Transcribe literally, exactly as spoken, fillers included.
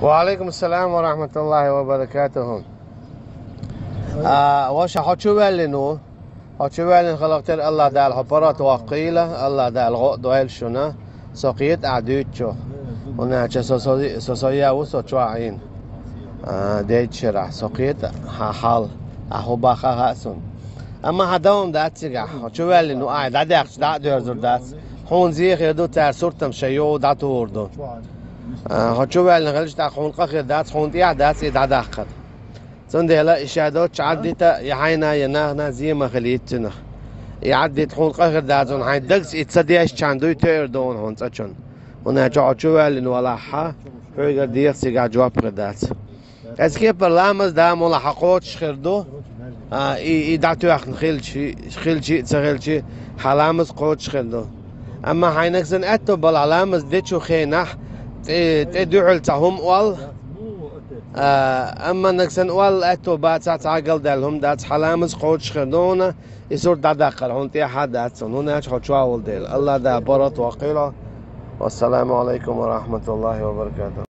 وعليكم السلام ورحمة الله وبركاته. А, ваша, хьо чу ваьллина ву? Хьо чу ваьллина хиларх тера АллахӀ Дала хьо паргӀато ваккхийла, АллахӀ Дала гӀо а дойла шуна. Со кхета ахь дуьйцучух. ХӀунда аьлча со, со, со, со яь ву со чохь Ӏийна. А, дейтта шарахь со кхета хьан хьал, ахь хӀун бах а хаьа суна. Амма хьан дан хӀума дац цигахь, хьо чу ваьллина ву, ахь дӀадаьккхича дӀа а доьрзур дац. Хьуна зен хир ду, цара суртам шайн йогӀу дӀатухур ду. А, хьо чу ваьллина хилча, тӀаккха хьуна къа хир дац, хьуна тӀехь дац и дӀадаккхар. Цундела и ша доцчу Ӏаддита, я хьайна, я нахана зен ма хилийта цунах. И Ӏаддита хьуна къа хир дац, хьуна хьайн дагца и ца дешчарна дуй тоьар ду хьуна цкъачунна. ХӀунда аьлча хьо чу ваьллина валахь, хьоьгара деха цигахь жоп хир дац. Аса кепара ламаз да мула хьан кхочуш хир ду, а, и, и дӀатоьхна хилчи, хилчи а, ца хилчи, хьан ламаз кхочуш хир ду. Амма хьайнаг сан аьтто бала хьан ламаз дечу хенахь, тӀе, тӀе дуьхьал цхьа хӀума олла, а, амма наг сан олла аьтто бацахь, цхьа а галдаьлла хӀума дац, хьан ламаз кхочуш хир ду хьуна, и сурт дӀадаккхар хьуна тӀехь а дац хьуна, хӀунда аьлча хьо чохь волу дела. АллахӀ Дала паргӀато ваккхийла. Вассаламу Ӏалайкум ва рахьматуллахӀи ва баракатухӀ.